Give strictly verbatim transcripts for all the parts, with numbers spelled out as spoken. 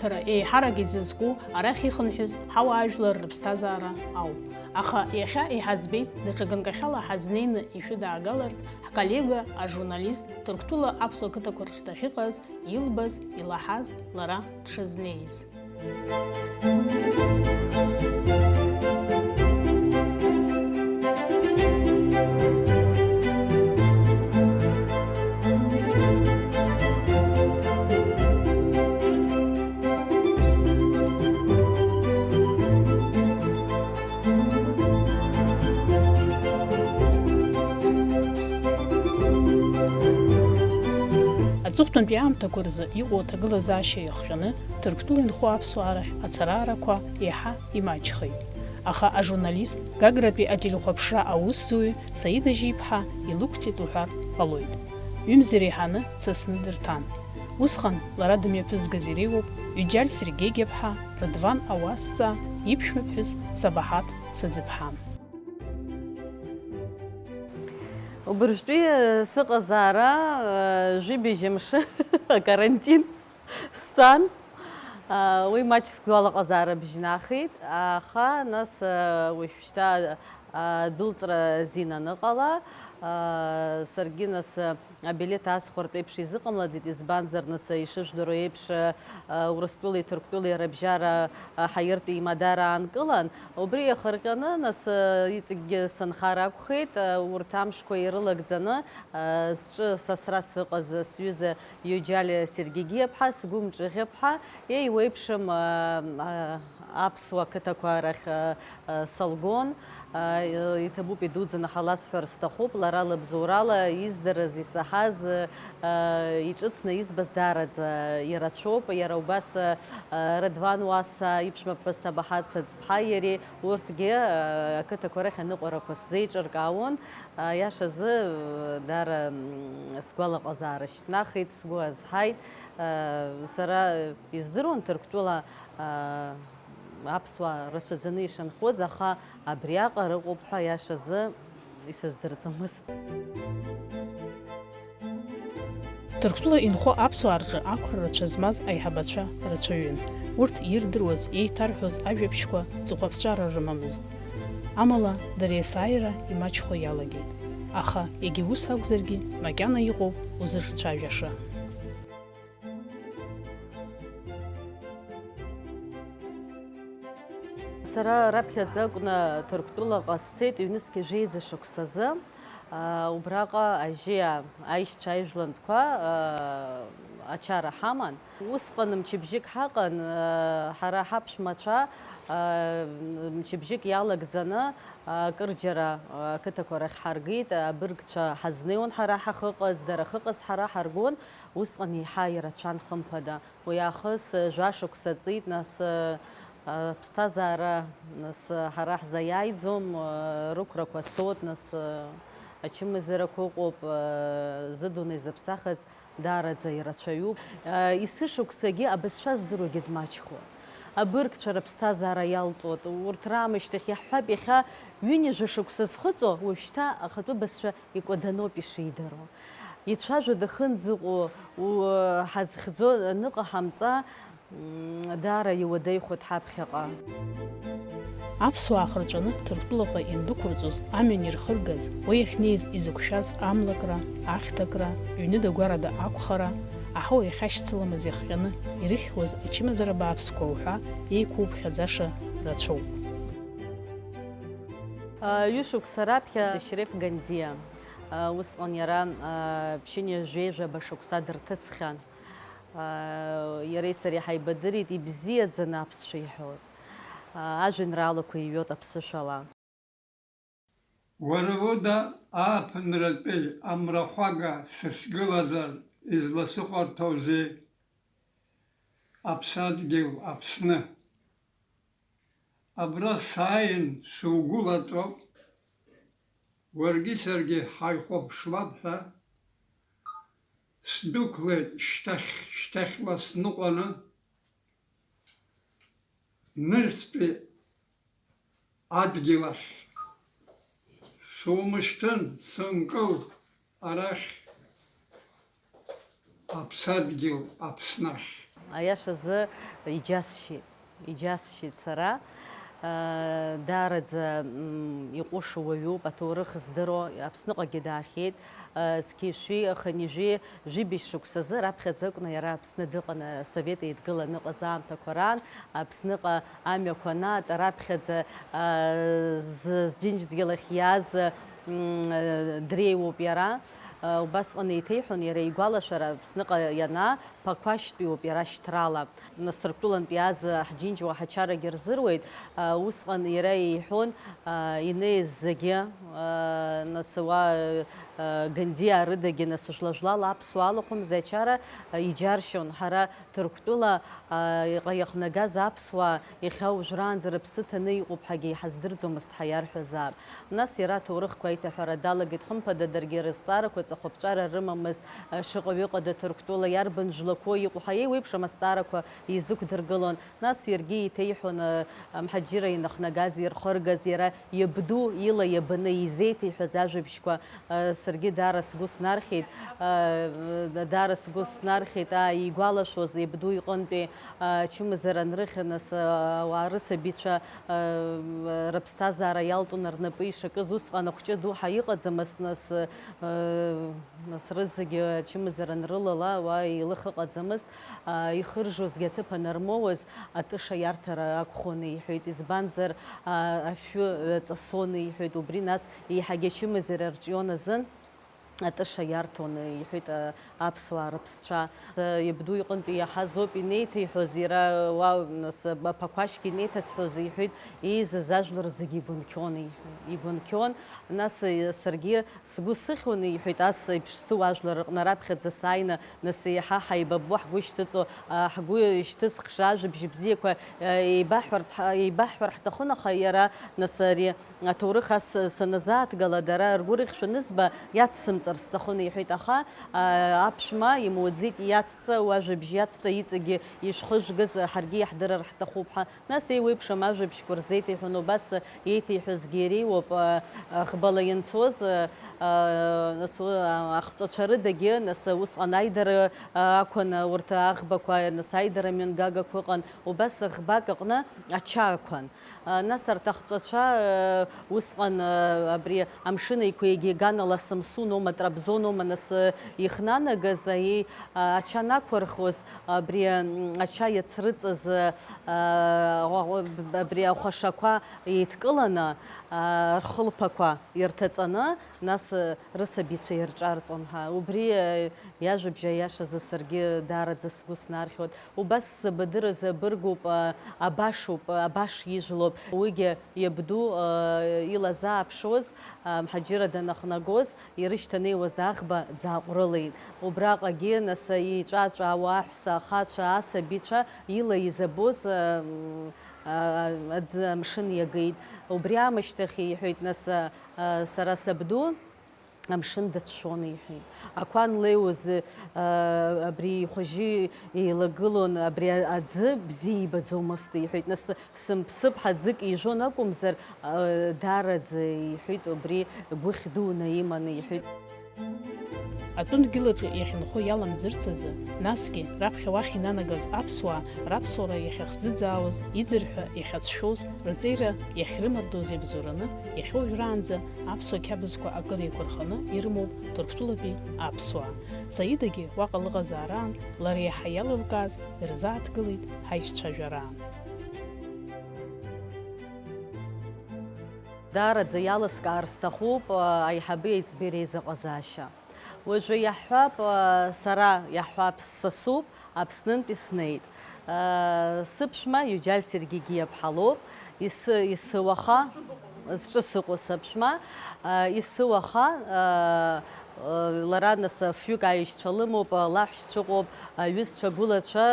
Ҳара еиҳарак изызку арахь ихынҳәыз ҳауаажәлар рыԥсҭазаара ауп. Аха иахьа иҳаӡбеит, даҽа ганкахьала ҳазнеины ишәыдаагаларц ҳколлега, ажурналист, Ҭырқәтәыла аԥсуа қыҭақәа рҿы дахьыҟаз, илбаз, илаҳаз, лара дшызнеиз. Аҵыхәтәантәи аамҭақәа рзы иҟоу аҭагылазаашьа иахҟьаны, Ҭырқәтәыла инхо аԥсуаа рахь ацараарақәа еиҳа имаҷхеит. Аха ажурналист, Гагратәи ателехәаԥшра аусзуҩ Саида Жьиԥҳа илықәҵит уҳәар ҟалоит. Ҩымз иреиҳаны дсасны дырҭан. Усҟан лара дымҩаԥызгаз иреиуоуп Ҩџьал Сергеигьаԥҳа, Рыдван Ауасҵаа, иԥшәмаԥҳәыс Сабаҳаҭ Саӡыԥҳа. Убыржәтәи, э, сыҟазаара, э, жәибжь мшы акарантин стәан. Э, уи маҷк сгәалаҟазаара бжьнахит, аха нас, э, уажәшьҭа, э, адәылҵра азин аныҟала, э, саргьы нас, э, абилеҭ аасхәартә еиԥш изыҟамлаӡеит, избанзар, нас, ишыжәдыруа еиԥш, э, Урыстәылеи Ҭырқәтәылеи рыбжьара, э, ҳаиртә еимадара аанкылан. Убри иахырҟьаны, нас, э, иҵегьгьы сынхар акәхеит, э, урҭ амшқәа ирылагӡаны, э, зҿы сасра сыҟаз сҩыза Иоџьалиа Сергеигьиаԥҳа, сгәы мҿыӷьаԥҳа, еиуеиԥшым, э, э, аԥсуа қыҭақәа рахь, э, э, салгон. Э, иҭабуп идуӡӡаны ҳаласҳәар сҭахуп, лара лыбзоурала издырыз, исаҳаз, э, иҿыцны избаз даараӡа ирацәоуп. Иара убас, э, Рыдван Уаса иԥшәмаԥҳәыс Сабаҳаҭ Саӡԥҳа иареи урҭгьы, э, ақыҭақәа рахь аныҟәарақәа сзеиҿыркаауан. Аиашазы, э, даара, м, сгәалаҟазаара шьҭнахит, сгәы азҳаит. Э, сара издыруан Ҭырқәтәыла, э, аԥсуаа рацәаӡаны ишынхоз, аха абриаҟара ыҟоуп ҳәа аиашазы исыздырӡомызт. Ҭырқәтәыла инхо аԥсуаа рҿы ақәра рацәа змаз аиҳабацәа рацәаҩын. Урҭ ирдыруаз, еиҭарҳәоз ажәабжьқәа ҵыхәаԥҵәара рымамызт. Амала, дара есааира имаҷхо иалагеит. Аха, егьа ус акәзаргьы, макьана иҟоуп узырцәажәаша. Сара раԥхьаӡа акәны Ҭырқәтәылаҟа сцеит ҩнызқьи жәеиза шықәсазы. Аа, убраҟа ажьи аишьцәа аижәлантәқәа, аа, ачара ҳаман. Усҟан мчыбжьык ҳаҟан, аа, ҳара ҳаԥшәмацәа, аа, мчыбжьык иалагӡаны, аа, акырџьара, аа, ақыҭақәа рахь ҳаргеит, абыргцәа ҳазнеиуан ҳара ҳахьыҟаз, дара ахьыҟаз ҳара ҳаргон, усҟан еиҳа ирацәан, хымԥада. Уи аахыс, э, жәашықәса ҵит, нас, э, аԥсҭазаара, нас, э, ҳара ҳзаиааиӡом, э, рықәрақәа цоит, нас, э, ачымазарақәа ыҟоуп, э, зыдунеи зыԥсахыз даараӡа ирацәаҩуп. Э, есышықәсагьы абызшәа здыруагьы дмаҷхуан. Абыргцәа рыԥсҭазаара иалҵуан, урҭ раамышьҭахь иаҳҳәап, иахьа ҩынҩажәа шықәса зхыҵуа, уажәшьҭа ахатәы бызшәа икәаданы ауп ишидыруа. Ицәажәо дахынӡаҟоу, у-, ҳазхьӡо аныҟаҳамҵа, м, даара иуадаҩхоит ҳаԥхьаҟа. Аԥсуаа хырҵәаны Ҭырқәтәылаҟа иандәықәырҵоз, амҩан ирхыргаз, уа иахьнеиз изықәшәаз амлакра, ахьҭакра, ҩныда-гәарада ақәхара, аҳауа иахьашьцыламыз иахҟьаны ирыхьуаз ачымазара бааԥсқәа уҳәа еиқәуԥхьаӡаша рацәоуп. Ҩышықәса раԥхьа Шьреф Гандиа, усҟан иара ԥшьынҩажәеижәаба шықәса дырҭысхьан. Иареи сареи ҳаибадырит, ибзиаӡаны аԥсшәа иҳәоит. Ажәеинраалақәа иҩуеит аԥсышәала. Уара уда ааԥынратәи амрахәага сышгылазар изласыхәарҭоузеи? Аԥсадгьыл Аԥсны. Абра сааин сугәылаҵәо, уаргьы саргьы ҳаихәаԥшлап ҳәа, сдәықәлеит шьҭахь-шьҭахьла сныҟәаны, нырцәтәи адгьыл ахь. Сумышьҭын, сынкыл арахь, аԥсадгьыл Аԥснахь. Аиашазы иџьасшьеит, иџьасшьеит сара. Даараӡа иҟәышу уаҩуп, аҭоурых здыруа, Аԥсныҟагьы даахьеит. Зқьи жәшәи, хынҩажәи жәибжь шықәсазы раԥхьаӡа акәны иара Аԥсны дыҟан, Асовет Еидгыла аныҟаз аамҭақәа раан, Аԥсныҟа амҩақәа анаат, раԥхьаӡа зџьынџьдгьыл ахь иааз дреиуоуп иара. Убасҟан еиҭеиҳәон иара игәалашәара, Аԥсныҟа ианаа, Ԥақәашьтәиуп иара шьҭрала. Нас Ҭырқәтәылантә иааз ҳџьынџьуа ҳачарагьы рзыруеит. Усҟан иара иҳәон, инеиз зегьы, нас уа Гандиа рыдагьы, нас жәла-жәлала аԥсуаа алахәымзи ачара иџьаршьон. Ҳара Ҭырқәтәыла иҟа иахнагаз аԥсуаа иахьа уажәраанӡа рыԥсы ҭаны иҟоуп ҳәагьы иҳаздырӡомызт ҳәа иарҳәазаап. Нас иара аҭоурыхқәа аиҭаҳәара далагеит, хымԥада, даргьы рызҵаарақәа ҵыхәаԥҵәара рымамызт, шаҟаҩы ыҟада Ҭырқәтәыла иарбан жәлақәоу иҟоу ҳәа еиуеиԥшым азҵаарақәа изықәдыргылон. Нас иаргьы еиҭеиҳәон, Мҳаџьыра инахнагаз, ирхыргаз, иара иабду ила иабаны изеиҭеиҳәаз ажәабжьқәа, саргьы даара сгәы снархьеит, даара сгәы снархьеит, аа, игәалашәоз иабду иҟынтәи ачымазара анрыхьа, нас, ауаа рысабицәа, рыԥсҭазаара иалҵуан рнапы ишакыз, усҟан ахәҷы ду ҳәа иҟаӡамызт, нас, нас рызегьы ачымазара анрылала, уа еилых ыҟаӡамызт, ихыржозгьы аҭыԥ анырмоуаз, атыша иарҭара акәхон, иҳәеит, избанзар, афҩы ҵасон, иҳәеит, убри нас еиҳагьы ачымазара рҿион азын, атыша иарҭон, иҳәеит, аԥсуаа рыԥсцәа. Иабду иҟынтәи иаҳаз ауп инеиҭеиҳәоз, иара уа, нас, Ԥақәашьгьы инеиҭасҳәоз, иҳәеит, еизаз ажәлар зегьы игәынқьон, иҳәеит, игәынқьон. Нас, саргьы сгәы сыхьуан, иҳәеит, ас еиԥш сыуа ажәлар рҟны раԥхьаӡа сааины, нас еиҳа ҳаибабо, ҳгәы шьҭыҵуа, ҳгәы ишьҭызхша ажәабжь бзиақәа еибаҳҳәар ҳҭахын, аха иара, нас, ари аҭоурых ас саназааҭгала, дара ргәы рыхьшәа анызба, иацсымҵар сҭахын, иҳәеит, аха аԥшәма имуӡеит, иацҵа, уажәабжь иацҵа, иҵегьы ишәхыжәгаз ҳаргьы иаҳдырыр ҳҭахуп ҳәа. Нас еиуеиԥшым ажәабжьқәа рзеиҭеиҳәон, убас еиҭеиҳәозгьы иреиуоуп, ӷбала ианцоз, нас, ахҵәацәа рыдагьы, нас, усҟан аидара ақәын, урҭ аӷбақәа, нас, аидара мҩангагақәа ыҟан, убас ӷбак аҟны ача ақәын. Нас арҭ ахҵәацәа, усҟан, абри Амшын Еиқәа егьи аганала Самсун аума, Трабзон аума, нас, ихнанагаз, аиеи, ача анақәырхуаз, абри ача иацрыҵаз, абри ахәашақәа еидкыланы, рхылԥақәа ирҭаҵаны, нас, рысабицәа ирҿарҵон ҳәа. Убри иажәабжь аиашазы саргьы даараӡа сгәы снархьуеит. Убас сзабадырыз абыргуп, абашоуп, абаш ижәлоуп. Уигьы иабду илазааԥшуаз, Мҳаџьыра данахнагоз, ирышьҭанеиуаз аӷба дзааҟәрылеит. Убраҟагьы, нас, иҵәаҵәаауа аҳәса, ахацәа, асабицәа ила изабоз аӡы амшын иагеит. Убри аамышьҭахь, иҳәеит, нас, сара сабду, амшын дацәшәон, иҳәеит. Ақәа анлеиуаз, абри ихәажьы еилагылон, абри аӡы бзиа ибаӡомызт, иҳәеит. Нас сымԥсыԥ ҳаӡык ижәон акәымзар, даараӡа, иҳәеит, убри гәыхь дуны иманы, иҳәеит. Атәым дгьылаҿы иахьынхо иаламӡырц азы, насгьы раԥхьа уахь инанагаз аԥсуаа раԥсуара иахьахӡыӡаауаз, иӡырҳәа иахьацәшәоз, рҵеира иахьрымардоз иабзоураны, иахьа уажәраанӡа аԥсуа қьабзқәа акыр еиқәырханы ирымоуп Ҭырқәтәылатәи аԥсуаа. Саидагьы уаҟа лыҟазаараан лара иаҳа иалылкааз ирзааҭгылеит ҳаишьцәажәараан. Даараӡа иалыскаар сҭахуп аиҳаби аиҵбеи реизыҟазаашьа. Уажәы иаҳҳәап, сара иаҳҳәап, ссасуп, Аԥснынтәи снеит. Сыԥшәма Иуџьал Сергигиа ԥҳа лоуп, ис-, исыуаха, зҿы сыҟоу сыԥшәма, исыуаха, лара нас фҩык аишьцәа лымоуп, лаҳәшьцәа ыҟоуп, аҩызцәа гәылацәа,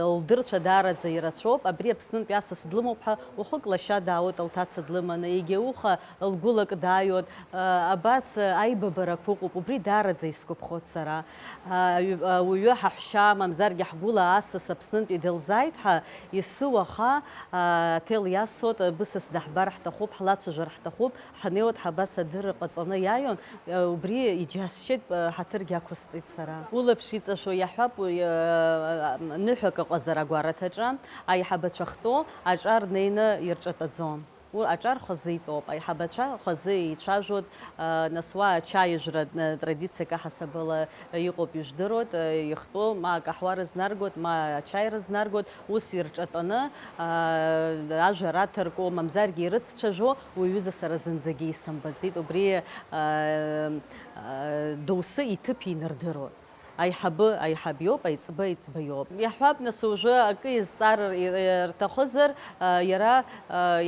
лдырцәа даараӡа ирацәоуп, абри Аԥснынтәи асас длымоуп ҳәа уахык лашьа даауеит лҭаца длыманы, егьа уха лгәылак дааиуеит, абас аибабарақәа ыҟоуп, убри даараӡа исгәаԥхоит сара. Ауаҩы ҳаҳәшьа, мамзаргьы ҳгәыла асас Аԥснынтәи дылзааит ҳәа, исыуаха, аҭел иасуеит, бысас даҳбар ҳҭахуп, ҳлацәажәар ҳҭахуп, ҳнеиуеит ҳабас адырра ҟаҵаны иааиуан, убри Иџьасшьеит, ҳаҭыргьы ақәысҵеит сара. Улаԥш иҵашәо иаҳҳәап, уи, ныҳәак ыҟазар агәараҭаҿы, аиҳабацәа хтәоу аҿар неины ирҿатәаӡом. Уи аҿар хазы итәоуп, аиҳабацәа хазы еицәажәоит, нас уа ачаи ыжәра традициак аҳасабала иҟоуп, ижәдыруеит, ихтәу ма акаҳуа рызнаргоит, ма ачаи рызнаргоит, ус ирҿатәаны, ажәа раҭарку, мамзаргьы ирыццәажәо, уи аҩыза сара зынӡагьы исымбаӡеит, убри доусы иҭыԥ инардыруа. Аиҳабы аиҳаб иоуп, аиҵбы аиҵбы иоуп. Иаҳҳәап, нас, уажәы акы изҵаар рҭахызар, иара,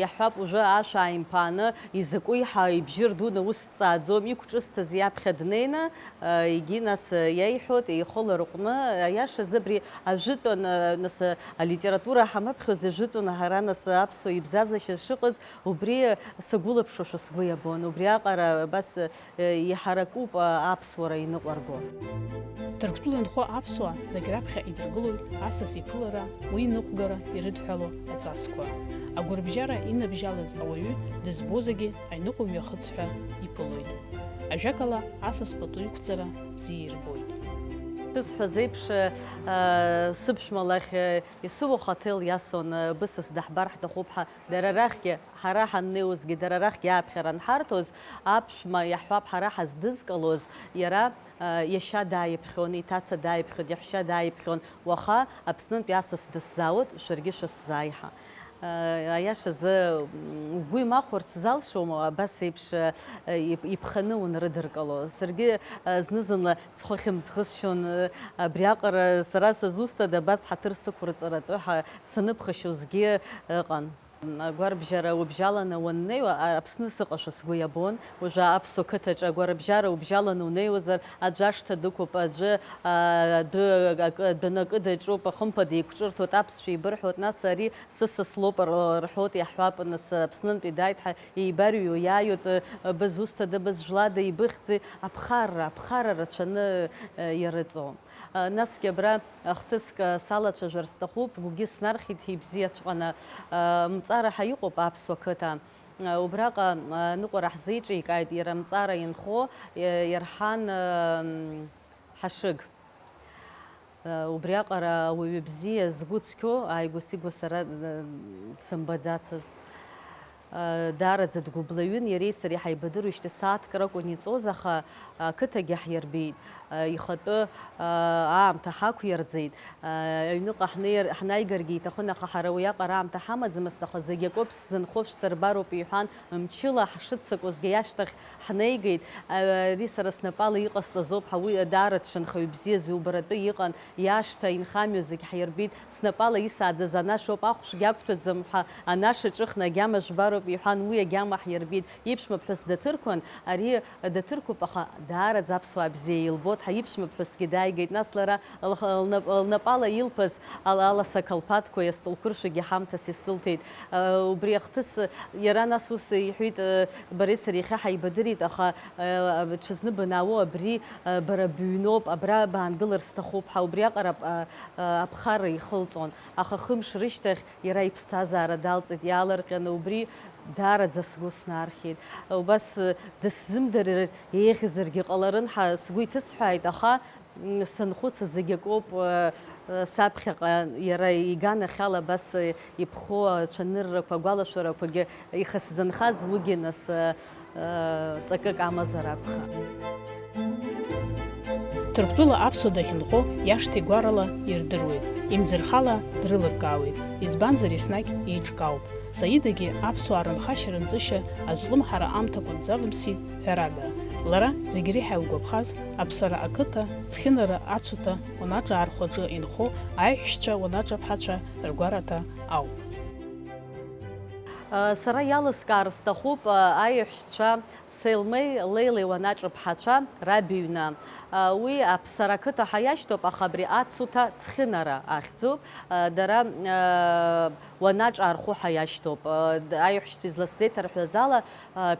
иаҳҳәап, уажәы ашә ааимԥааны, изакәи ҳәа ибжьы рдуны ус дҵааӡом, иқәҿызҭыз иаԥхьа днеины, егьи, нас, иеиҳәоит, ихы ларҟәны, аиашазы абри ажәытәан, нас, алитература ҳамаԥхьоз ажәытәан ҳара, нас, аԥсуа ибзазашьа шыҟаз, убри сагәылаԥшуашәа сгәы иабон, убриаҟара абас, иҳаракуп аԥсуара иныҟәарго. Ҭырқәтәыла инхо аԥсуаа зегь раԥхьа идыргылоит асас иԥылара, уи иныҟәгара ирыдҳәало аҵасқәа. Агәырбжьара инабжьалаз ауаҩы дызбо зегьы аиныҟәымҩахыҵ ҳәа иԥылоит. Ажәакала, асас пату иқәҵара бзиа ирбоит. Шысҳәаз еиԥш, сыԥшәма лахь исоуахо аҭел иасон, бысас даҳбар ҳҭахуп ҳәа, дара рахьгьы, ҳара ҳаннеиуазгьы, дара рахьгьы ааԥхьара анҳарҭоз, аԥшәма иаҳҳәап, ҳара ҳаздызкылоз, иара, иашьа дааиԥхьон, иҭаца дааиԥхьон, иаҳәшьа дааиԥхьон, уаха Аԥснынтәи асас дысзаауеит, шәаргьы шәысзааи ҳәа. Аиашазы, угәы имахәарц залшом, абас еиԥш, иԥ-, иԥханы унрыдыркыло. Саргьы, зны-зынла схы ахьымӡӷысшьон, абриаҟара сара сызусҭада абас ҳаҭыр сықәырҵаратәы ҳәа саныԥхашьозгьы ыҟан. Агәарабжьара убжьаланы уаннеиуа, а-, Аԥсны сыҟашәа сгәы иабон. Уажәы аԥсуа қыҭаҿы агәарабжьара убжьаланы унеиуазар, аӡә ашҭа дықәуп, аӡәы, а, адәы акы, адәаны акы даҿуп, ахымԥада еиқәҿырҭуеит, аԥсшәа еибырҳәоит, нас ари сысас лоуп р-, рҳәоит, иаҳҳәап, нас Аԥснынтәи дааит ҳәа еибарҩуа иааиуеит, э, бызусҭада, бызжәлада, ибыхьӡи, аԥхарра, аԥхарра рацәаны, э, иарыҵоу. Э, насгьы абра хҭыск, э, салацәажәар сҭахуп, сгәгьы снархьит ибзиаҵәҟьаны, э, Мҵара ҳәа иҟоуп аԥсуа қыҭа. Э, убраҟа, э, аныҟәара ҳзеиҿикааит иара Мҵара инхо, э, Ерҳан, э, м, Ҳашыг. Убриаҟара ауаҩы бзиа, згәы цқьоу, ааигәа-сигәа сара, э, дсымбаӡацызт. Э, даараӡа дгәыбылҩын, иареи сареи ҳаибадыруеижьҭеи сааҭк ракәын иҵоз, аха ақыҭагьы ҳирбеит, э, ихатәы, э, аамҭа ҳақәирӡеит. Э, аҩныҟа ҳнеир-, ҳнаигаргьы иҭахын, аха ҳара уиаҟара аамҭа ҳамаӡамызт, аха зегь акоуп, сзынхо шәсырбароуп, иҳәан, мчыла ҳшыццакуазгьы ашьҭахь ҳнеигеит, ари сара снапала иҟасҵаз ауп ҳәа, уи даара дшанхаҩ бзиаз иубаратәы иҟан, иашҭа, инхамҩа зегь ҳирбеит, снапала исааӡаз анашоуп, ахәшәгьы ақәҭәаӡам ҳәа, анаш аҿыхны агьама жәбароуп иҳәан, уи агьама ҳирбеит, иԥшәмаԥҳәыс даҭырқәан, ари даҭырқәоуп, аха даараӡа аԥсуаа бзиа илбоит ҳәа иԥшәмаԥҳәысгьы дааигеит, нас лара лх-, лнап-, лнапала илԥаз Ала, аласа қалԥадқәеи астолқәыршәагьы ҳамҭас исылҭеит. Э, убри ахҭыс, э, иара нас ус иҳәеит, э, бареи сареи иахьа ҳаибадырит, аха, э, ҽазны банаауо абри, э, бара быҩноуп, абра баангылар сҭахуп ҳәа, убриаҟара ап-, а, а, аԥхарра ихылҵон. Аха хымш рышьҭахь иара иԥсҭазаара далҵит, иаалырҟьаны убри даараӡа сгәы снархьит. Убас, э, дысзымдырыр еиӷьзаргьы ҟаларын ҳәа сгәы иҭысҳәааит, аха, М, санхәыц, зегь акоуп, э, э, саԥхьаҟа иара иганахьала абас, э, иԥхоу ацәаныррақәа, агәалашәарақәагьы ихысзынхаз уигьы нас, э, э, ҵакык амазар акәхап. Ҭырқәтәыла аԥсуа дахьынхо иашҭа игәарала ирдыруеит, имӡырхала дрылыркаауеит, избанзар еснагь еиҿкаауп. Саидагьы аԥсуаа рынхашьа-рынҵышьа азлымҳара аамҭақәа рзавымсит, ҳәарада, лара зегь реиҳа илгәаԥхаз Аԥсара ақыҭа, Цхьынара ацуҭа уанаҿаархәаҿы инхо аиҳәшьцәа уанаҿаԥҳацәа ргәараҭа ауп. Сара иалыскаар сҭахуп аиҳәшьцәа Селмеи Леилеи уанаҿаԥҳацәа раб иҩны. Уи Аԥсара ақыҭа ҳәа иашьҭоуп, аха абри Ацуҭа Цхьынара ахьӡуп. Дара Уанаҿаа рхәы ҳәа иашьҭоуп. Аиҳәшьцәа изласзеиҭарҳәаз ала,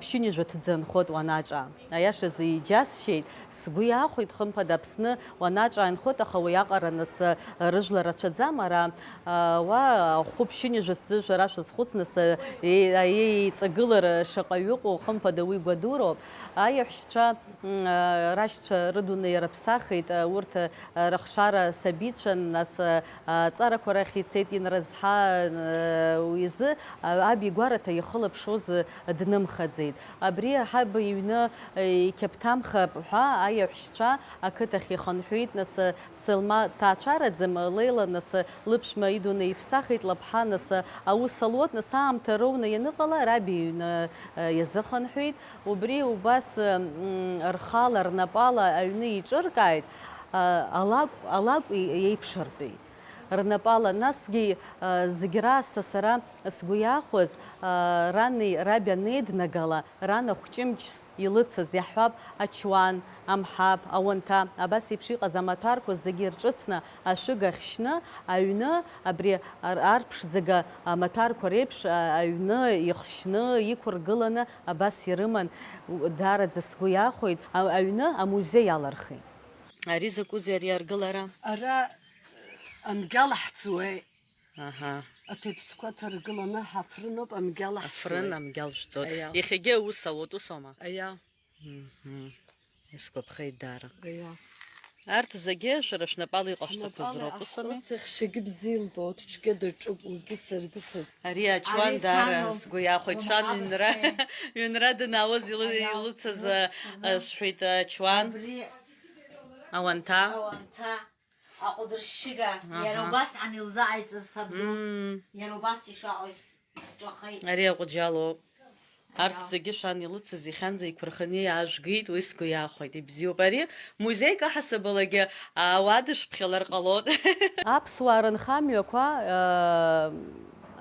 ԥшьынҩажәа ҭӡы нхоит Уанаҿаа. Аиашазы иџьасшьеит, сгәы иахәеит, хымԥада Аԥсны Уанаҿаа инхоит, аха уи аҟара нас рыжәла рацәаӡам ара. Уа ахәы ԥшьынҩажәа ҭӡы шәара шәазхәыц, нас, еи-, еиҵагылара шаҟаҩы ыҟоу, хымԥада уи гәадуроуп. Аиҳәшьцәа Рашьцәа рыдунеи рыԥсахит, урҭ рыхшара сабицәан, нас аҵарақәа рахь ицеит, инрызҳа, уи изы аб игәараҭа ихылаԥшуаз днымхаӡеит. Абри ҳаб иҩны иқьаԥҭамхап ҳәа аиаҳәшьцәа ақыҭахь ихынҳәит, нас Селма дҭаацәараӡам, леила, нас лыԥшәма идунеи иԥсахит, лыԥҳа, нас аус луеит, нас аамҭа роуны ианыҟала, раби иҩны иазыхынҳәит. Убри убас, м, рхала, рнапала аҩны еиҿыркааит, а, алакә, алакә и-, еиԥшыртәи. Рнапала, насгьы, а, зегь раасҭа сара сгәы иахәаз, а, рани раби анеиднагала, ран ахәҷымҷс илыцыз, иаҳҳәап, ачуан, амҳаԥ, ауанҭа, абас еиԥш иҟаз амаҭәарқәа зегьы ирҿыцны, ашәыга ахьшьны, аҩны, абри ар-, арԥшӡага амаҭәарқәа реиԥш, а-, аҩны ихшьны, иқәыргыланы, Абас ирыман, у-, даараӡа сгәы иахәеит, а-, аҩны амузеи алархит. Ари закәызеи ари аргылара? Ара амгьал ҳҵуеит. Аҳа. Аҭаԥсқәа ҭаргыланы ҳафрыноуп, амгьал ҳҵуеит. Афрын, амгьал шәҵоит. Аиа. Иахьагьы аус ауеит, ус аума? Аиа. Мгм. Исгәаԥхеит даара. Аиа. Арҭ зегьы шәара шәнапала иҟашәҵақәаз Ҳнапала роуп, ус ами? Ахҭыс ахьшьагьы бзиа илбоит, цәгьа даҿуп, уигьы саргьы саргьы. Ари ачуан Ари даара саноуп, сгәы иахәеит. Шәан уамҳа ҩнра, бысҭеи. Ҩнра данаауаз илы-, Аиа, илыцыз, илыцыз, а, шәҳәеит, ачуан. Абри Ауанҭа. Ауанҭа, аҟәыдыршьшьыга, Аҳа. Иара убасҟан илзааиҵаз сабду, Мм. Иара убас ишаҟаз. Сҿахеит. Ари аҟәыџьалоуп. Арҭ Аиа. Зегьы шәан илыцыз ихьанӡа иқәырханы иаажәгеит, уи сгәы иахәеит. Ибзиоуп. Ари музеик аҳасабалагьы, аа, уадышәԥхьалар ҟалон. Аԥсуаа рынхамҩақәа, аа,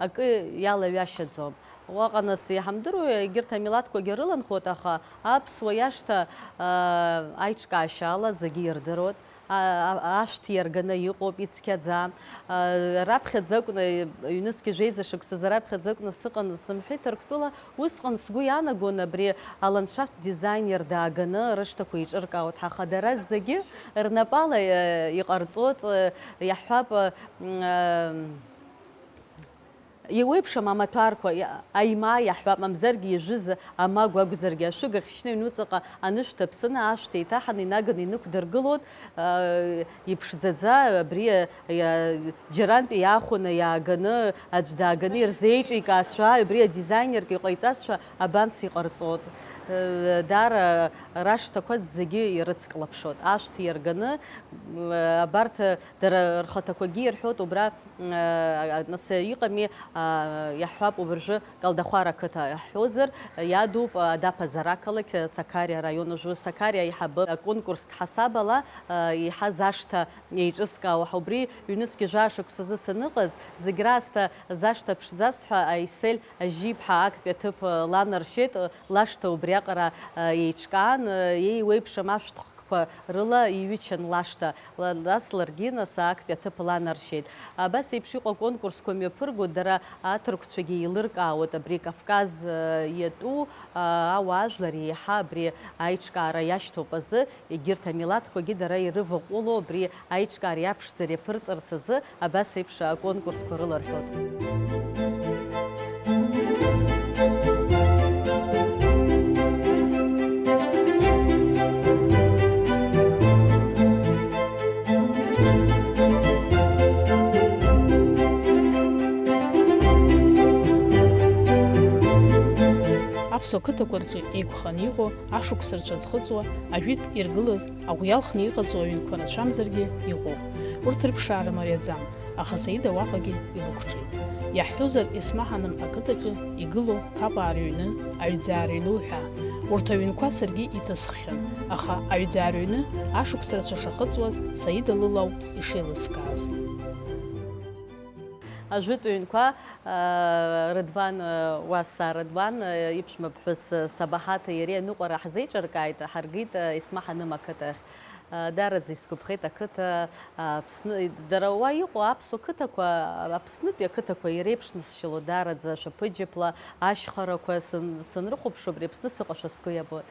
акы иалаҩашьаӡом. Уаҟа нас иҳамдыруа, егьырҭ амилаҭқәагьы рыланхоит, аха аԥсуа иашҭа, аа, аиҿкаашьала зегьы ирдыруеит. А, а, ашәҭ иарганы иҟоуп, ицқьаӡа. А, раԥхьаӡа акәны, ҩнызқьи жәеиза шықәсазы раԥхьаӡа акәны сыҟан сымҳәеи Ҭырқәтәыла, усҟан сгәы иаанагон абри аландшафт дизайнер дааганы рышҭақәа еиҿыркаауеит ҳәа, аха дара зегьы рнапала, э, иҟарҵоит, э, иаҳҳәап, э, м, э, Иуеиԥшым амаҭәарқәа, иа-, аимаа иаҳҳәап, мамзаргьы ижәыз амагә акәзаргьы, ашәыга хьшьны аҩнуҵаҟа анышә ҭаԥсаны, ашәҭ еиҭаҳаны инаганы инықәдыргылоит, аа, иԥшӡаӡа, абри, иа-, џьарантәи иаахәаны иааганы, аӡә дааганы ирзеиҿикаазшәа, абри адизайнерк иҟаиҵазшәа абанс иҟарҵоит. Даара рашҭақәа зегьы ирыцклаԥшоит. Ашәҭ иарганы, абарҭ дара рхаҭақәагьы ирҳәоит убра, Нас иҟами, иаҳҳәап, уажәы Калдахәара ақыҭа ҳҳәозар, иадуп Адаԥазар ақалақь, Сақариа араион. Уажәы Сақариа аиҳабы аконкурстә ҳасабала иаҳаз ашҭа еиҿызкаауа ҳәа. Убри ҩнызқьи жәаа шықәсазы саныҟаз, зегь раасҭа зашҭа ԥшӡаз ҳәа Аисель Ажьиԥҳа актәи аҭыԥ ланаршьеит, лашҭа убриаҟара еиҿкаан, еиуеиԥшым ашәҭ қәа рыла иҩычан лашҭа, ла-, нас ларгьы нас актәи аҭыԥ ланаршьеит. Абас еиԥш иҟоу аконкурсқәа мҩаԥырго, дара аҭырқәцәагьы еилыркаауеит абри Кавказ, э, иатәу, а, ауаажәлар еиҳа абри аиҿкаара иашьҭоуп азы, егьырҭ амилаҭқәагьы дара ирываҟәыло абри аиҿкаара иаԥшӡара иаԥырҵарц азы абас еиԥш аконкурсқәа рыларҳәоит. Аԥсуа қыҭақәа рҿы еиқәханы иҟоу ашықәс рацәа зхыҵуа, ажәытә иргылаз, аӷә иалхны иҟаҵоу аҩнқәа рацәамзаргьы иҟоуп. Урҭ рыԥшаара мариаӡам. Аха Саида уаҟагьы илықәҿиеит. Иаҳҳәозар, Есмаҳаным ақыҭаҿы игылоу Ԥапаа рыҩны, Аҩӡаа рыҩны уҳәа. Урҭ аҩнқәа саргьы иҭысххьан, аха Аҩӡаа рыҩны ашықәс рацәа шахыҵуаз Саида лыла ауп ишеилыскааз. Ажәытә ҩнқәа, аа, Рыдван, аа, Уассаа Рыдван, аа, иԥшәма ԥҳәыс, аа, Сабаҳаҭи иареи аныҟәара ҳзеиҿыркааит, ҳаргеит, аа, Есмаҳаным ақыҭахь. Даараӡа исгәаԥхеит ақыҭа, Аԥсны, дара уа иҟоу аԥсуа қыҭақәа, Аԥснытәи ақыҭақәа иреиԥшнысшьало даараӡа ашәаԥыџьаԥла, ашьхарақәа сан-, санрыхәаԥшуа абри Аԥсны сыҟашәа сгәы иабоит.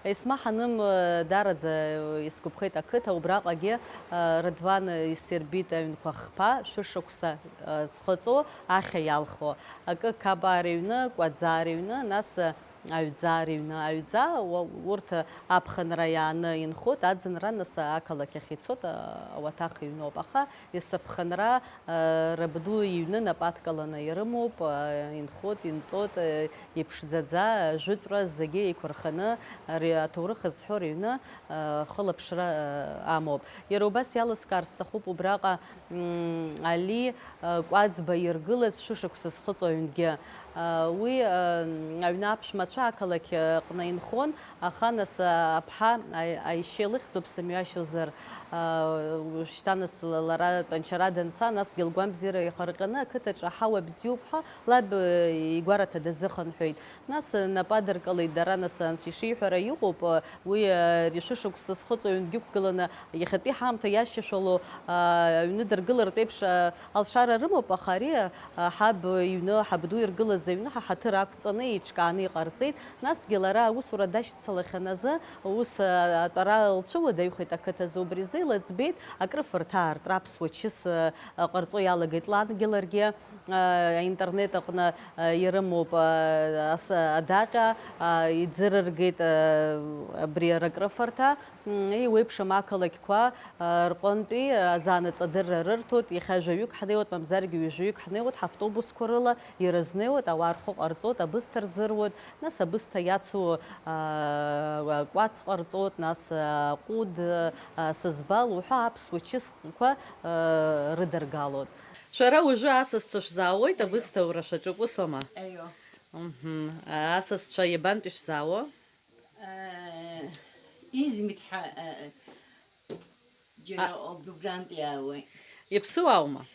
Есма Ҳаным, даараӡа исгәаԥхеит ақыҭа, убраҟагьы, Радлан исирбеит аҩнқәа хԥа, шәышықәса зхыҵуа, ахьа иалху, акы қабаа рыҩны, кәаӡаа рыҩны, нас, Аҩӡаа рыҩны, аҩӡаа, уа-, урҭ аԥхынра иааны инхоит, аӡынра нас ақалақь ахь ицоит, а, ауаҭах иҩноуп, аха есыԥхынра, а, рабду иҩны нап адкыланы ирымоуп, а, инхоит, инҵоит, а, иԥшӡаӡа, ажәытәра зегьы еиқәырханы, ари аҭоурых зҳәо рыҩны, а, хылаԥшра, а, амоуп. Иара убас иалыскаар сҭахуп убраҟа, М, Али, э, Кәаӡба иргылаз шәышықәса зхыҵуа аҩнгьы. Э, уи, э, аҩны аԥшәмацәа ақалақь аҟны инхон, аха нас, э, аԥҳа Аи-, Аишьа илыхьӡуп сымҩашьозар, э, шьҭа нас ла-, лара тәанчара данца, насгьы лгәамбзиара ихарҟьаны ақыҭаҿы аҳауа бзиоуп ҳәа лаб, э, игәараҭа дазыхынҳәит. Нас, э, напы адыркылеит дара, нас анцәа ишиҳәара иҟоуп, э, уи, э, ари шәышықәса зхыҵуа аҩнгьы ықәгыланы, иахьатәи ҳаамҭа иашьашәало, э, аҩны дыргылартә еиԥш, э, алшара рымоуп, аха ари, э, ҳаб иҩны, ҳабду иргылаз аҩны ҳа ҳаҭыр ақәҵаны, еиҿкааны иҟарҵеит. Насгьы лара аусура дашьцылахьан азы, ус, э, атәара лцәыуадаҩхеит ақыҭазы, убри азы илыӡбеит, акрыфарҭа аартра аԥсуа чыс, э, ҟарҵо иалагеит лангьы ларгьы. Аинтернет аҟны, а, ирымоуп, а, ас-, адаҟьа, а, иӡырыргеит, а, абри аракрыфарҭа. М, еиуеиԥшым ақалақьқәа, а, рҟынтәи азаанаҵадырра рырҭоит, иахьа жәаҩык ҳнеиуеит, мамзаргьы ҩажәаҩык ҳнеиуеит, ҳавтобусқәа рыла иразнеиуеит, ауаа рхәы ҟарҵоит, абысҭа рзыруеит, нас абысҭа иацу, а, кәац ҟарҵоит, нас, а, ҟәыд, а, сызбал уҳәа аԥсуа чысқәа, а, рыдыргалоит. Шәара уажәы асасцәа шәзаауеит, абысҭа аура шәаҿуп, усоума? Аио. Мҳм. Асасцәа иабантәи шәзаауа? Э, Измит ҳа, э, џьара А- убрантә иаауеит. Иԥсуааума?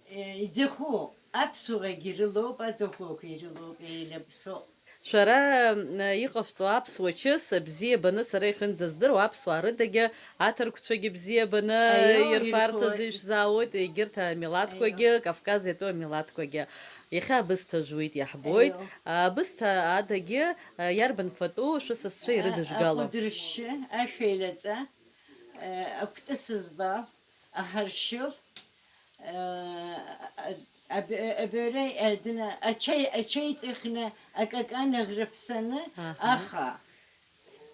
Э, иӡаху, аԥсуаагьы ирылоуп, аӡахәақәа ирылоуп, еилаԥсоуп. Шәара, м, иҟашәҵо аԥсуа чыс, бзиа баны сара ихьынӡаздыруа аԥсуаа рыдагьы аҭырқәцәагьы бзиа баны Аио, ирфарц ирфоит. Азы ишәзаауеит, егьырҭ амилаҭқәагьы, Аио. Кавказ иатәу амилаҭқәагьы. Иахьа абысҭа жәуеит, иаҳбоит. Аио. Абысҭа адагьы, а, иарбан фатәу шәысасцәа А-, ирыдыжәгало? Аҟәыдыршьшьы, ашәеилаҵа, а, акәты сызбал, аҳаршьыл, а, а, аб-, абиура, а, дына, ачаи, ачаи ҵихны, акакан аӷрыԥсаны, Аҳа. Аха.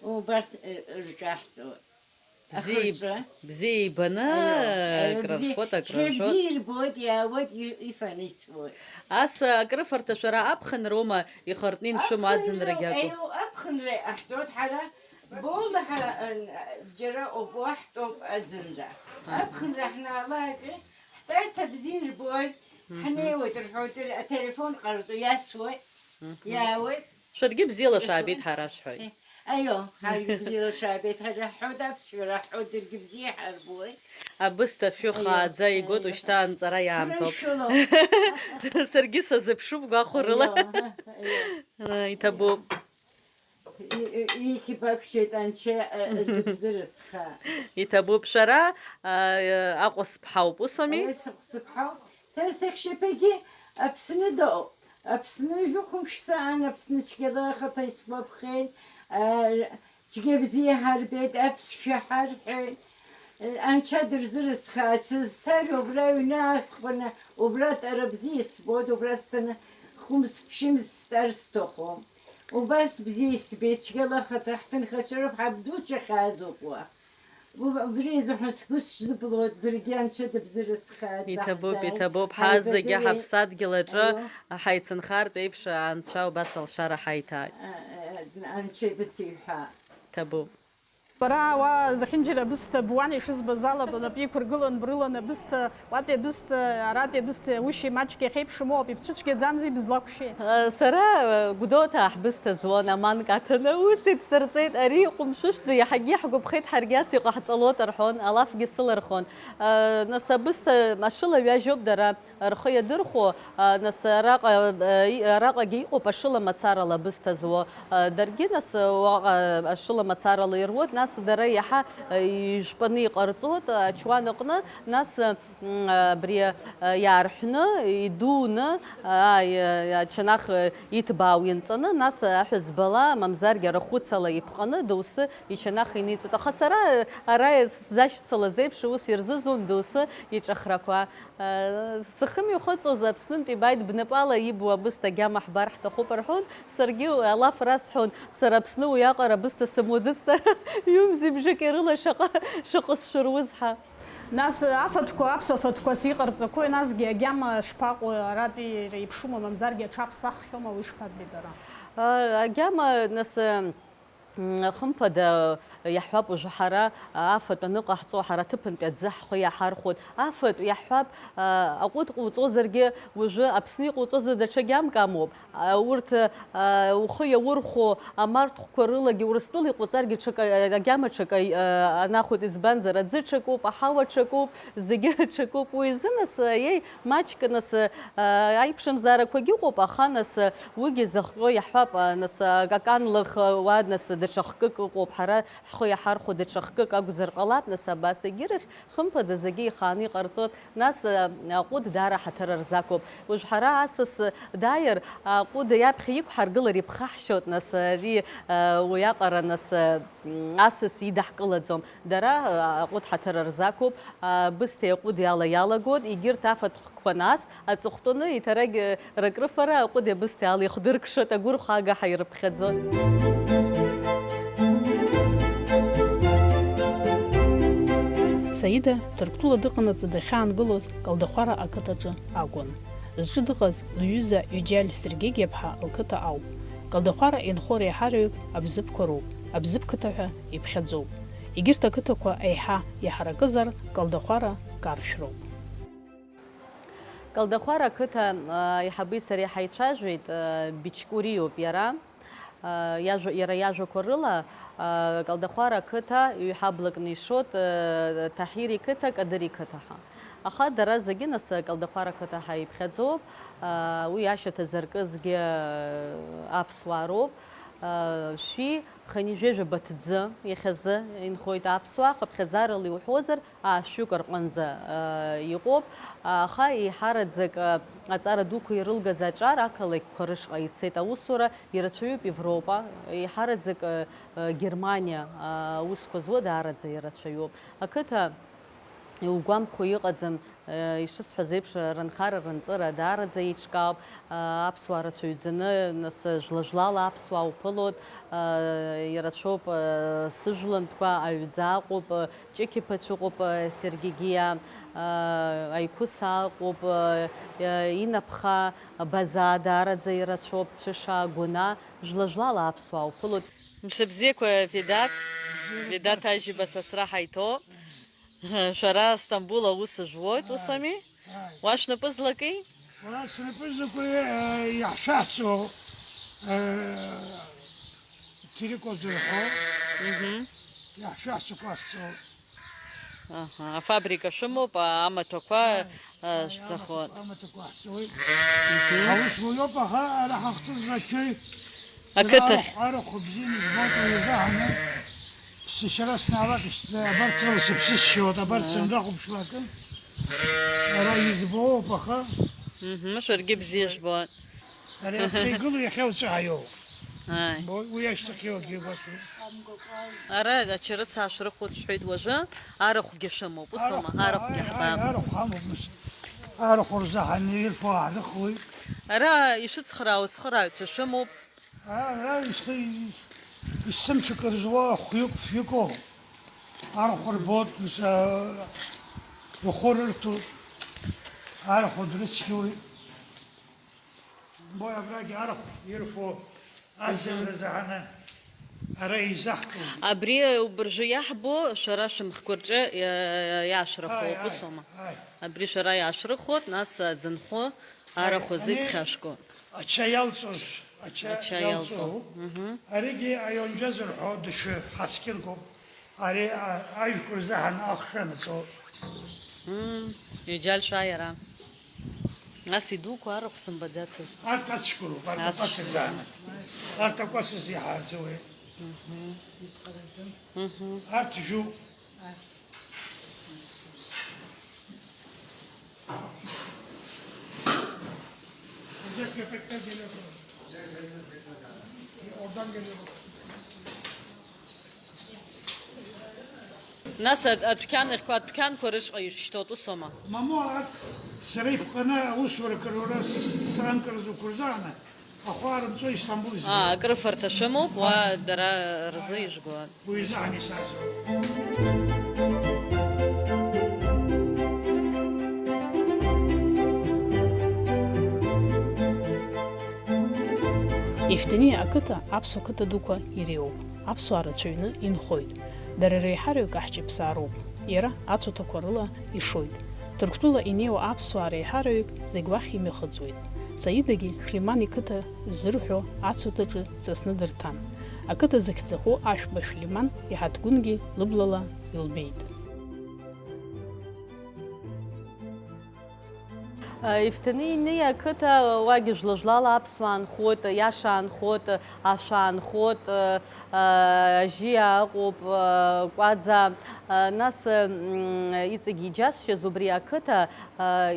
Убарҭ, э, рҿаҳҵоит. Бзиа иб-, Ахырҵәы. Бзиа ибаны, Аио, аио, бзиа, акрырфоит, џьара акрырфоит. Бзиа ирбоит, иаауеит, и-, ифаны ицоит. Ас акрыфарҭа шәара аԥхынроума ихыртны имшәым аӡынрагьы акәу? Аио, аԥхынра иҟаҳҵоит ҳара, боулаҳа, ан-, џьара убо ҳтәоуп аӡынра. Аха. Аԥхынра ҳнаалак, ҳтәарҭа бзиа ирбоит, Мгм. Ҳнеиуеит, рҳәоит, ателефон ҟарҵо иасуеит, Мгм. Иаауеит. Шәаргьы бзиала Ирацәоуп. Шәаабеит ҳара шәҳәоит. Аио, ҳаргьы бзиала шәаабеит ҳара ҳҳәоит, аԥсшәа раҳҳәоит, даргьы бзиа ҳарбоит. Абысҭа фҩы Аио, хааӡа игоит, аио. Ушьҭа анҵара иаамҭоуп. Фрышьылоуп. Саргьы сазыԥшуп гәахәарыла. Аио, аио. Ра, иҭабуп. И-, и-, ихьып вообще, анцәа, э, э, дыбзырызха. Иҭабуп шәара, а, э, Аҟәа сыԥҳауп, усоми? Аио, сыԥ-, сыԥҳауп. Сара сахьшьаԥагьы Аԥсны дыҟоуп. Аԥсны жәохәымш саан, Аԥсны цәгьала ахаҭа исгәаԥхеит, а, цәгьа бзиа ҳарбеит, аԥсшәа ҳарҳәеит. Анцәа дырзырызхааит, сызцар убра аҩны аасхәаны, убра тәара бзиа сбоит, убра сцаны хәымз-ԥшьымз стәар сҭахуп. Убас бзиа исбеит, цәгьала ахаҭа ҳҭынхацәа роуп, ҳабдуцәа хьаазоуп уа. Убри азыҳәан сгәы сзыблуеит, даргьы анцәа дыбзырызхааит, Иҭабуп, баҳзааит. Иҭабуп. Ҳазегьы Ҳаибадыры-, ҳаԥсадгьыл аҿы Аио. Ҳаицынхартә еиԥш, анцәа убас алшара ҳаиҭааит. А, а, анцәа ибыцеиҳәа. Иҭабуп. Бара уа зехьынџьара абысҭа буан, ишызбаз ала, бнапы иқәыргылан, брылан абысҭа, уатәи абысҭа, аратәи абысҭа, ушьи маҷк иахьеиԥшым ауп, ибцәыцәгьаӡамзи, бызлақәшәеи? Сара, Гәдоуҭа аҳбысҭа зуан, аманк аҭаны, ус ибсырҵеит, ари иҟәымшәышәӡа, иаҳагьы иаҳгәаԥхеит, ҳаргьы ас иҟаҳҵалоит рҳәон, алафгьы сылырхон. Нас абысҭа ашыла ҩажьоуп дара. Рхы иадырхәо, а, нас араҟа, а, и-, араҟагьы иҟоуп ашыла мацарала абысҭа зуо, а, даргьы нас, а, уаҟа ашыла мацарала ируот, Нас дара иаҳа, э, ижәпаны иҟарҵоит, э, ачуан аҟны, нас, э, м, абри, э, иаарҳәны, идуны, э, ааи, э, ачанах, э, иҭбаау ианҵаны, нас, э, аҳәызбала, мамзаргьы арахәыцала иԥҟаны, доусы ичанах иниҵоит. Аха сара, э, ара сзашьцылаз еиԥш, ус ирзызун доусы иҿахрақәа. Сахымҩахыҵуаз Аԥснынтә ибааит, бнапала ибу абысҭа агьама ҳбар ҳҭахуп рҳәон, саргьы алаф расҳәон, сара Аԥсны уиаҟара абысҭа сымоуӡацт, ҩымзи бжаки рыла шаҟа, шаҟа сшәыруз ҳа. Нас афатәқәа, аԥсуа фатәқәас иҟарҵақәои, насгьы агьама шԥаҟоу, аратәи иреиԥшума, мамзаргьы аҽаԥсаххьоума, уи шԥаббеи бара? А, агьама, нас, М, хымԥада, иаҳҳәап, уажәы ҳара афатә аныҟаҳҵо, ҳара аҭыԥантәи аӡы ҳхы иаҳархәоит. Афатә иаҳҳәап, а, аҟәыд ҟауҵозаргьы, уажәы Аԥсны иҟауҵозар даҽа гьамк амоуп. А, урҭ, а, ухы иаурхәо амарҭхәқәа рылагьы Урыстәыла иҟауҵаргьы ҽак, а, агьама ҽак, а, анахәоит, избанзар, аӡы ҽакуп, аҳауа ҽакуп, зегьы ҽакуп. Уи азы нас, а, еи, Маҷк, нас, э, аиԥшымзаарақәагьы ыҟоуп, аха, нас, э, уигьы зыхҟьо иаҳҳәап, э, нас, э, акакан лых, э, уа, нас, даҽа хкык ыҟоуп, ҳара ҳхы иаҳархәо даҽа хкык акәзар ҟалап, нас, абас егьирахь, хымԥада, зегьы ихааны иҟарҵоит, нас, э, аҟәыд даара ҳаҭыр рзақәуп. Уажә ҳара асас, э, дааир, аҟәыд иаԥхьа иқәҳаргылар иԥхаҳшьоит, нас, э, ари, э, уиаҟара, нас, э, м, асас идаҳкылаӡом. Дара, э, аҟәыд ҳаҭыр рзақәуп, абысҭеи аҟәыди ала иалагоит, егьырҭ афатә Қәа нас, аҵыхәтәаны иҭарагь, э, ракрыфара аҟәыди абысҭеи ала ихдыркәшоит, агәырхәага ҳаирыԥхьаӡоит. Саида Ҭырқәтәыла дыҟанаҵы дахьаангылоз Калдахәара ақыҭаҿы акәын. Зҿы дыҟаз лҩыза Ҩџьаль Сергеигиаԥҳа лқыҭа ауп. Калдахәара инхо реиҳараҩык Абзыԥқәа роуп, Абзыԥ қыҭа ҳәа иԥхьаӡоуп. Егьырҭ ақыҭақәа еиҳа иаҳаракызар, Калдахәара каршәроуп. Калдахәара ақыҭа, а, аиҳаби сареи ҳаицәажәеит, а, Бичкуриоуп иара. А, иажәа, иара иажәақәа рыла, а, Калдахәара ақыҭа ҩҳаблакны ишоит, а, Таҳири қыҭа, Кадыри қыҭа ҳәа. Аха дара зегьы нас Калдахәара ақыҭа ҳәа иԥхьаӡоуп. А, уи ашьаҭа зыркызгьы, а, аԥсуаа роуп. А, шәи хынҩажәи жәаба ҭӡы иахьазы инхоит аԥсуаа, хыԥхьаӡарала иуҳәозар, Аашәҩык рҟынӡа, э, иҟоуп, аха еиҳараӡак, э, аҵара дуқәа ирылгаз аҿар ақалақьқәа рышҟа ицеит аусура, ирацәаҩуп Европа, еиҳараӡак, э, э, Германиа, э, аусқәа зуа даараӡа ирацәаҩуп. Ақыҭа иугәамԥхо иҟаӡам, э, ишысҳәаз еиԥш, рынхара-рынҵыра даараӡа еиҿкаауп. Аԥсуаа рацәаҩӡаны, нас, жәла-жәлала аԥсуаа уԥылоит, ирацәоуп, сыжәлантәқәа, аҩӡа ыҟоуп, Ҷықьԥацә ыҟоуп, Сергигиа, Аиқәыса ыҟоуп, Инапха, Базаа даараӡа ирацәоуп, Цәыша, Гәына, жәла-жәлала аԥсуаа уԥылоит. Мшыбзиақәа, Ведаҭ. Ведаҭ Ажьиба сасра ҳаиҭоуп. Шәара Стамбул аус жәуоит, ус ами? Ааи. Уа шәнапы злаки? Уа снапы злаки, э, иаҳшәаҳҵо, э, Тирикәа зырҳәо. Мгм. Иаҳшәаҳҵо кәасҵо. Аҳа, афабрика шәымоуп, а, амаҭәақәа, ааи, а, ааи, шәӡахоит. Амаҭәақәа, амаҭәақәа ҳҵоит. Мгм. Аус уаҩуп, аха ара ҳахәҭоу злачои? Ақыҭахь. Арахә, арахә бзианы избоит уи азы ҳаны. Ԥсышьара снаалак, ишьҭ-, абарҭ рыла сыԥсы сшьоит, абарҭ, ага, сынрахәаԥшлакын. Ара избоуп, аха. Мгм, шәаргьы бзиа жәбоит. Ари аԥхьа игылоу иахьа уҿы ҳаиоуп. Ааи. Бо-, уи ашьҭахьоугьы убасоуп. Ара ачарыц аашәрыхәоит шәҳәеит уажәы, арахәгьы шәымоуп, ус аума? Арахә, арахәгьы, ааи, ҳбап. Ааи, арахә ҳамоуп, нас. Арахә рзы ҳанирфо ҳрыхуеит. Ара ишыцхраауа цхырааҩцәа шәымоуп. Ара исхы-, исымҽакырзуа хәҩык-фҩыкоу арахә рбоит, ус, а, ухәы рырҭоит, арахә дрыцқьуеит. Бо абрагь арахә ирфо ацымра заҳаны ара изаҳкуеит. Абри убыржәы иаҳбо шәара шәымхқәа рҿы, э, иаашәрыхуа, ааи, ус аума? Ааи. Абри шәара иаашәрыхуеит, нас аӡынхәы арахә азы иԥхьашәго. Ача иалҵуаз, ача, ача иалҵуа, иалҵуа. Мгм. Аригьы аионџьа зырҳәо дышәы ҳаскьыргоуп. Ари, а, ажәқәа рзы ҳан ахшәа анаҵоуп. Мм, иџьалшәа иара. Ас идуқәа арахә сымбаӡацызт. Арҭ ацәқәа роуп, арҭ акәасыз аан. Арҭ акәасыз иҳааӡоуеит. Мгм. Мгм. Арҭ жәуп. Зегь иахьакгьы иҟоуп. Иҟоуп. Нас адәқьан ахьқәа, адәқьанқәа рышҟа ишәышьҭоу усоума? Мамоу, арҭ сара иԥҟаны аусурақәа рура сранкаразы уқәырзааны, ахәаа рымҵәо Истамбул изгоит. Аа, акрыфарҭа шәымоуп, уа дара рзы ижәго. Уи изаҳан исаӡом. Ефҭениа ақыҭа аԥсуа қыҭа дуқәа иреиуоуп. Аԥсуаа рацәаҩны инхоит. Дара реиҳараҩык аҳҷаԥсаароуп. Иара ацуҭақәа рыла ишоит. Ҭырқәтәыла инеиуа аԥсуаа реиҳараҩык зегь уахь имҩахыҵуеит. Саидагьы Хәлиман иқыҭа ззырҳәо ацуҭаҿы дҵасны дырҭан. Ақыҭа зыхьӡахәы Ашәба Хәлиман иҳаҭгәынгьы лыблала илбеит. Ефҭениа ақыҭа уагьы жәла-жәлала аԥсуаа нхоит, иаша аанхоит, ашәа аанхоит, ажьиа ыҟоуп, кәаӡа, нас, м, иҵегь иџьасшьаз убри ақыҭа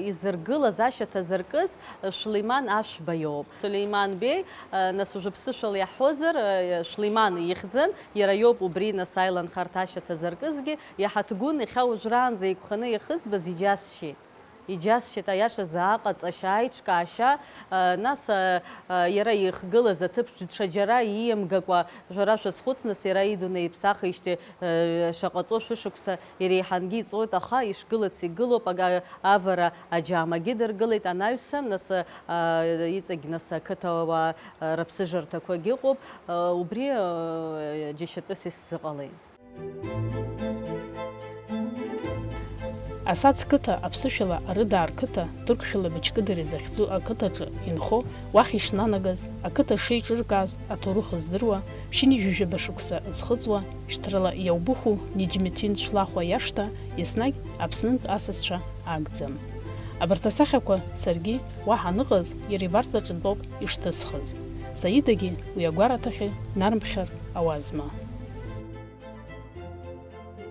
изыргылаз, ашьаҭа зыркыз Шәлеиман Ашәба иоуп. Сулеиман Беи, нас уажәы ԥсышәала иаҳҳәозар, Шәлеиман ихьӡын, иара иоуп убри нас аиланхарҭа ашьаҭа зыркызгьы, иҳаҭгәын иахьа уажәраанӡа еиқәханы иахызбаз иџьасшьеит. Иџьасшьеит, аиашазы, аҟаҵашьа, аиҿкаашьа, а, нас, а, а, иара ихгылаз аҭыԥ ҽ-, ҽаџьара ииамгакәа, шәара шәазхәыц, нас, иара идунеи иԥсахижьҭеи, а, шаҟа ҵуа шәышықәса иреиҳангьы иҵуеит, аха ишгылац игылоуп, ага-, авара аџьаамагьы дыргылеит, анаҩсан, нас, а, иҵегь, нас, ақыҭауаа, а, рыԥсыжырҭақәагьы ыҟоуп, а, убри, а, џьашьатәыс исзыҟалеит. Асаӡ қыҭа, аԥсышәала Арыдаа рқыҭа, ҭырқәшәала Быџькыдыри захьӡу ақыҭаҿы инхо, уахь ишнанагаз, ақыҭа шеиҿыркааз аҭоурых здыруа, ԥшьынҩажәижәаба шықәса зхыҵуа, шьҭрала иаубыху Неџьмеҭин Цәлахәа иашҭа еснагь Аԥснынтә асасцәа агӡам. Абарҭ асахьақәа саргьы уаҳа аныҟаз, иара ибарҵаҿынтәоуп ишҭысхыз. Саидагьы уи агәараҭахьы днарымԥхьар ауазма?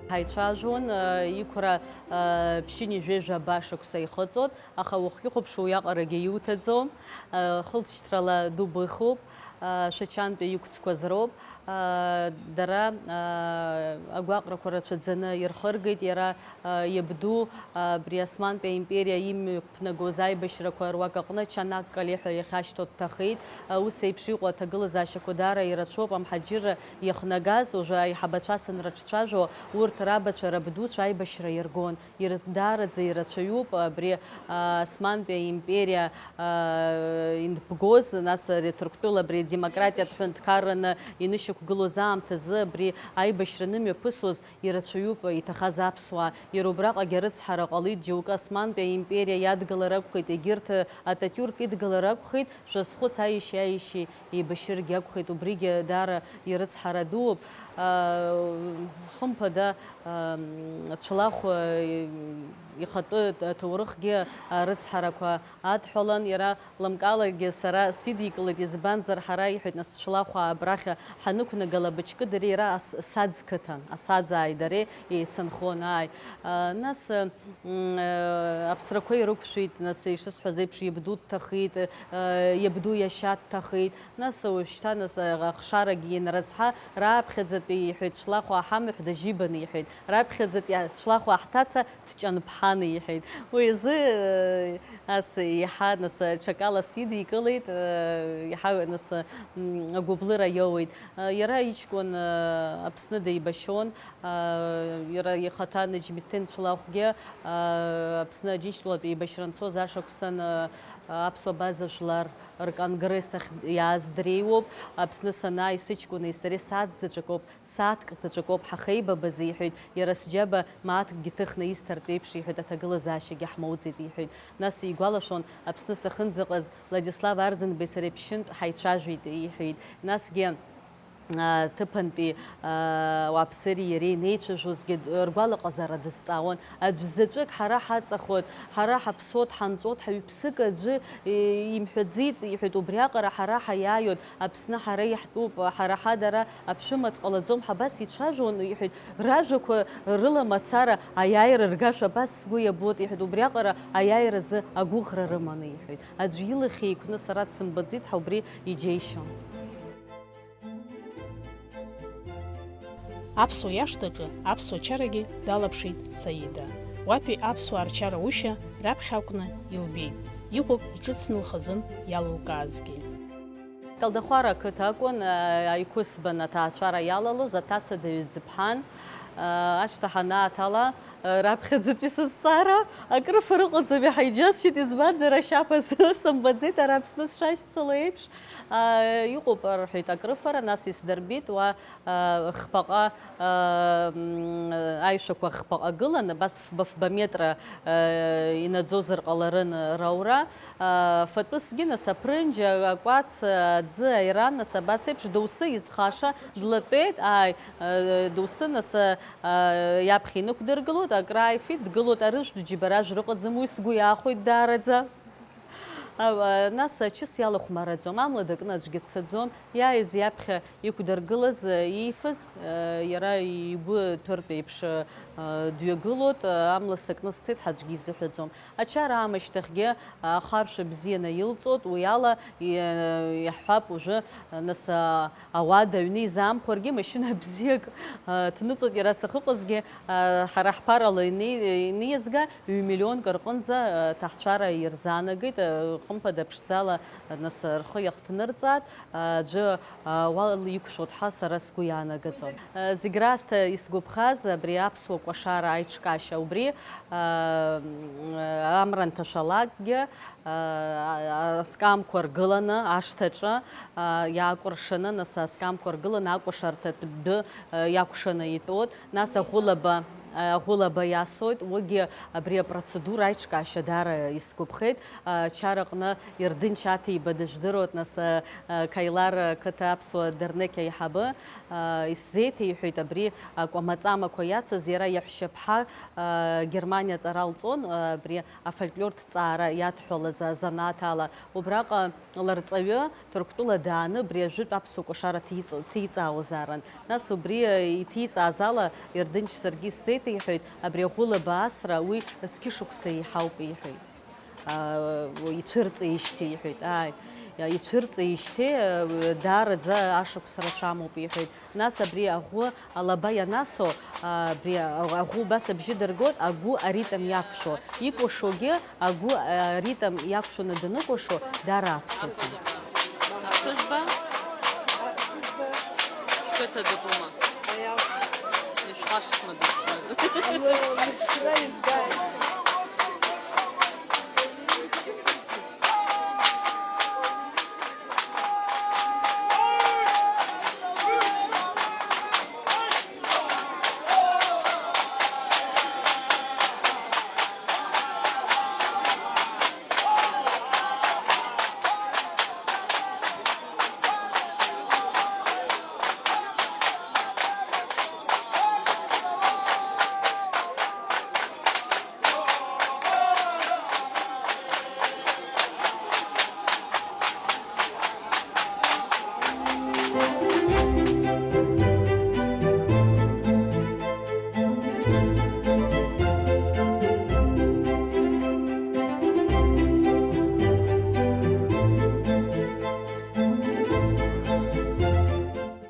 Ҳаицәажәон, э, иқәра, э, ԥшьынҩажәижәаба шықәса ихыҵуан, аха уахгьы хәаԥшуа уиаҟарагьы иуҭаӡом, э, хылҵшьҭрала дубыхуп, э, Шәачантәи иқәцқәаз роуп, э, дара, э, агәаҟрақәа рацәаӡаны ирхыргеит, иара, э, иабду, э, абри Османтәи аимпериа имҩа ԥнагоз аибашьрақәа руак аҟны чанак Калеи ҳәа иахьашьҭоу дҭахеит. Ус еиԥш иҟоу аҭагылазаашьақәа даара ирацәоуп, амҳаџьырра иахнагаз, уажәы аиҳабацәа санрыҿцәажәо, урҭ рабацәа, рабдуцәа аибашьра иргон. Ир-, даараӡа ирацәаҩуп абри, а, Османтәи аимпериа, а, инбгоз, нас ари Ҭырқәтәыла абри адемократиатә ҳәынҭқарраны инышьақәгылоз аамҭазы абри аибашьра анымҩаԥысуаз, ирацәаҩуп иҭахаз аԥсуаа. Иара убраҟагьы арыцҳара ҟалеит џьоукы Османтәи аимпериа иадгылар акәхеит, егьырҭ Ататиурк идгылар акәхеит, шәазхәыц, аишьеи аишьеи еибашьыргьы акәхеит, убригьы даара ирыцҳара дууп. Хымԥада, Цәлахә ихатәы ҭоурыхгьы арыцҳарақәа адҳәалан, иара лымкалагьы сара сидикылеит, избанзар, ҳара, иҳәеит, нас, Цәлахәаа абрахь ҳанықәнагала, Быџькыдыри иара ас-, асаӡ қыҭан, асаӡааи дареи еицынхон, ааи. Нас, м, аԥсрақәа ирықәшәеит, нас, ишысҳәаз еиԥш, иабду дҭахеит, иабду иашьа дҭахеит, нас, уажәшьҭа, нас, ахшарагьы ианрызҳа, раԥхьаӡатәи, иҳәеит, Цәлахәаа ҳамаҳә дажьибаны, иҳәеит, раԥхьаӡатәи Цәлахәаа ҳҭаца дҷанԥҳаны, иҳәеит. Уи азы, э, ас еиҳа, нас, ҽакала сидикылеит, э, еиҳа, нас, м, агәыблыра иоуеит. Э, иара иҷкәын, э, Аԥсны деибашьуан, э, иара ихаҭа Неџьмеҭин Цәлахәгьы, э, Аԥсны Аџьынџьтәылатә еибашьра анцоз ашықәсан, э, аԥсуа база жәлар рконгресс ахь иааз дреиуоуп. Аԥсны санааи, сыҷкәыни сареи сааҭ заҵәык ауп. Сааҭк заҵәык ауп ҳахеибабаз, иҳәеит, иара сџьаба мааҭкгьы ҭыхны исҭартә еиԥш, иҳәеит, аҭагылазаашьагьы ҳмоуӡеит, иҳәеит. Нас игәалашәон, Аԥсны сахьынӡаҟаз Владислав Арӡынбеи сареи ԥшьынтә ҳаицәажәеит, иҳәеит. Насгьы ҭыԥантәи ауааԥсыреи иареи инеицәажәозгьы ргәалаҟазаара дызҵаауан. Аӡә заҵәык ҳара ҳаҵахоит, ҳара ҳаԥсуоит, ҳанҵәоит, ҳаҩԥсык аӡәы имҳәаӡеит, иҳәеит, убриаҟара ҳара ҳаиааиуеит, Аԥсны ҳара иаҳтәуп, ҳара ҳадара аԥшәымаҭ ҟалаӡом, ҳабас ицәажәон, иҳәеит, ражәақәа рыла мацара аиааира ргашәа абас сгәы иабоит, иҳәеит, убриаҟара аиааиразы агәыӷра рыманы, иҳәеит. Аӡә илахь еиқәны сара дсымбаӡеит ҳәа убри иџьеишьон. Аԥсуа иашҭаҿы аԥсуа чарагьы далаԥшит Саида. Уатәи аԥсуаа рчара ушьа раԥхьа акәны илбеит, иҟоуп иҿыцны лхазын иалылкаазгьы. Калдахәара ақыҭа акәын, аиқәысбан аҭаацәара иалалоз аҭаца даҩӡыԥҳан, ашҭа ҳанааҭала, раԥхьаӡатәи сызҵаара акрыфара ыҟаӡам, иаҳа иџьасшьеит, избанзар, ашьаԥа сымбаӡеит, ара Аԥсны сшашьцыло еиԥш. Иҟоуп, рҳәеит, акрыфара, нас исдырбеит, уа, хԥаҟа, аишәақәа хԥаҟа гылан, абас фба-фба метра инаӡозар ҟаларын раура. Фатәысгьы, нас, аԥрынџьа, акәац, аӡы, аиран, нас, абас еиԥш доусы изхаша длатәеит, ааи, доусы, нас, иаԥхьа инықәдыргылоит, акрааифеит, дгылоит, арыжәтә џьбаражә рыҟаӡам, уи сгәы иаахәеит даараӡа. Ау, а, нас ачыс иалахәмараӡом, амла дакны аӡәгьы дцаӡом, иааиз иаԥхьа иқәдыргылаз, а, иифаз, а, иара игәы ҭәыртә еиԥш, а, дҩагылоит, а, амла сакны сцеит ҳәа аӡәгьы изыҳәаӡом. Ачара аамышьҭахьгьы, а, ахаршә бзиа наилҵоит, уи ала и-, иаҳҳәап, уажәы, а, нас, а, ауада аҩны изаамхәаргьы, машьына бзиак, а, ҭныҵоит иара сахьыҟазгьы, а, ҳара ҳԥарала ини-, иниазга, ҩ-миллионк рҟынӡа, а, ҭаҳцәара ирзаанагеит, а, хымԥада ԥшӡала, а, нас, а, рхы иахҭнырҵааит, а, аӡәы, а, уал иқәшәоит ҳәа сара сгәы иаанагаӡом. А, зегь раасҭа исгәаԥхаз абри аԥсуа кәашара аиҿкаашьа убри, а, м, амра анҭашәалакгьы, а, аскамқәа ргыланы ашҭаҿы, а, иаакәыршаны, нас аскамқәа ргыланы акәашарҭа тәы, а, иакәшаны итәоит, нас аӷәылаба, а, аӷәылаба иасуеит, уигьы абри апроцедура аиҿкаашьа даара исгәаԥхеит, а, чараҟны Ердынч Аҭиба дыжәдыруеит, нас, а, а, Қаилар ақыҭа аԥсуа дырнеқь аиҳабы, а, исзеиҭеиҳәеит абри акәамаҵамақәа иацыз, иара иаҳәшьаԥҳа, а, Германиа аҵара лҵон, а, абри афольклортә ҭҵаара иадҳәалаз азанааҭ ала, убраҟа ларҵаҩы Ҭырқәтәыла дааны абри ажәытә аԥсуа кәашара ҭиҵо-, ҭиҵаауазаарын. Нас убри, э, иҭиҵааз ала Ердынч саргьы исзеиҭеиҳәеит, абри аӷәылаба асра уи зқьышықәса еиҳауп, иҳәеит. А, ицәырҵижьҭеи, иҳәеит, ааи, ицәырҵижьҭеи, э, даараӡа ашықәс рацәамоуп, иҳәеит. Нас абри аӷәы алаба ианасо, а, абри а-, аӷәы убас абжьы дыргоит, агәы аритм иақәшәо. Икәашогьы агәы аритм иақәшәаны даныкәашо дара аԥсаӡам. Аԥҳәызба? Шәқыҭа дакәыма? Ишәхашҭма дызбаз? Лыԥшра изгааит.